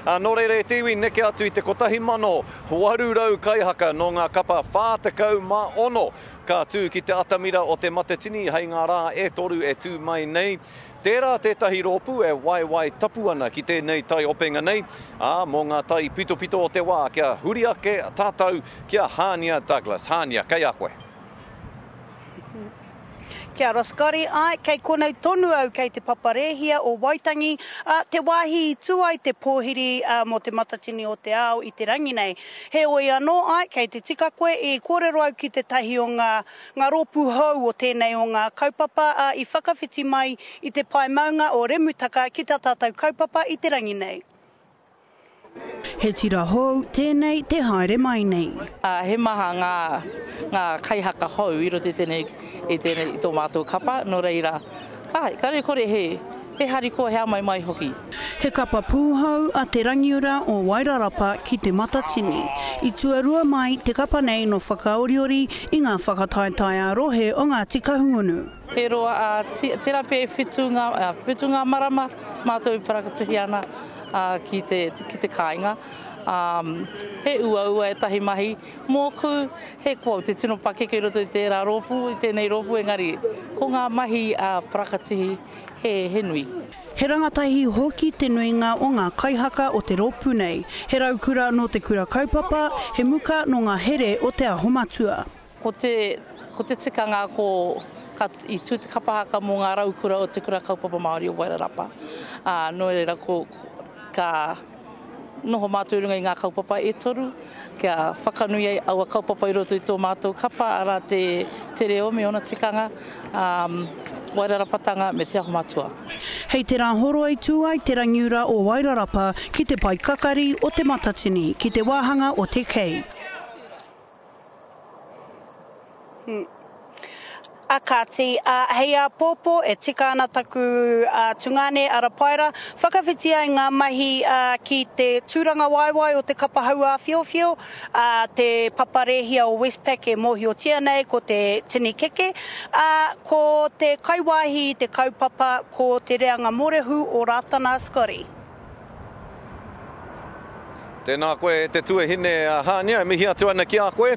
Nō reira e te iwi, neke atu i te 1,800 kaihaka nō ngā kapa 46 ka tū ki te atamira o Te Matatini hei ngā rā e toru e tū mai nei. Tērā tētahi rōpū e waewae tapu ana ki tēnei taiopenga nei, ā, mō ngā taipitopito o te wā kia huri ake tātou ki a Hānia Douglas. Hānia, kei a koe. Kia ora Scotty, āe, kei konei tonu au kei te papa rēhia o Waitangi, ā, te wāhi i tū ai te pōhiri mō Te Matatini o te Ao i te rangi nei. Heoi anō, āe, kei te tika koe, i kōrero au ki tētahi o ngā, ngā rōpū hou o tēnei o ngā kaupapa, ā, i whakawhiti mai i te pae maunga o Remutaka ki tā tātou kaupapa i te rangi nei. He tira hou tēnei te haere mai nei. He maha ngā, ngā kaihaka hou i roto i tēnei, i tēnei, i tō mātou kapa, nō reira, āe, kāre kore he, he harikoa, he āmaimai hoki. He kapa pūhou a Te Rangiura o Wairarapa ki Te Matatini. I tuarua mai te kapa nei nō Whakaoriori i ngā whakataetae ā-rohe o Ngāti Kahungunu. He roa, ā, tērā pea e whitu ngā, whitu ngā marama mātou e parakatihi ana. ki te, ki te kāinga. He uaua ētahi mahi mōku, he kua te tino pakeke i roto i tērā rōpū, i tēnei rōpū, engari ko ngā mahi parakatihi he, he nui. He rangatahi hoki te nuinga o ngā kaihaka o te rōpū nei. He raukura nō te kura kaupapa, he muka nō ngā here o Te Aho Matua. Ko te, ko te tikanga ko, ka, i tū te kapa haka mō ngā raukura o Te Kura Kaupapa Māori o Wairarapa. Ā, nō reira ko, ka noho mātou i runga i ngā kaupapa e toru, kia whakanui ai aua kaupapa i roto i tō mātou kapa, arā te, te reo me ōna tikanga, ā, Wairarapatanga me Te Aho Matua. Hei te Rāhoroi tū ai te rangiura o Wairarapa ki te pae kakari o Te Matatini, ki te wāhanga o Te Kei. A kāti, ā, hei āpōpō e tika ana taku tungāne a Rapaera, whakawhiti ai ngā mahi ki te tūrangawaewae o te kapa hauāwhiowhio, ā, te papa rēhia o Westpac e mōhiotia nei ko te Tini Keke, ā, ko te kaiwāhi i te kaupapa ko te reanga mōrehu o Rātana Scotty. Tēnā koe e te tuahine a Hānia, e mihi atu ana ki a koe.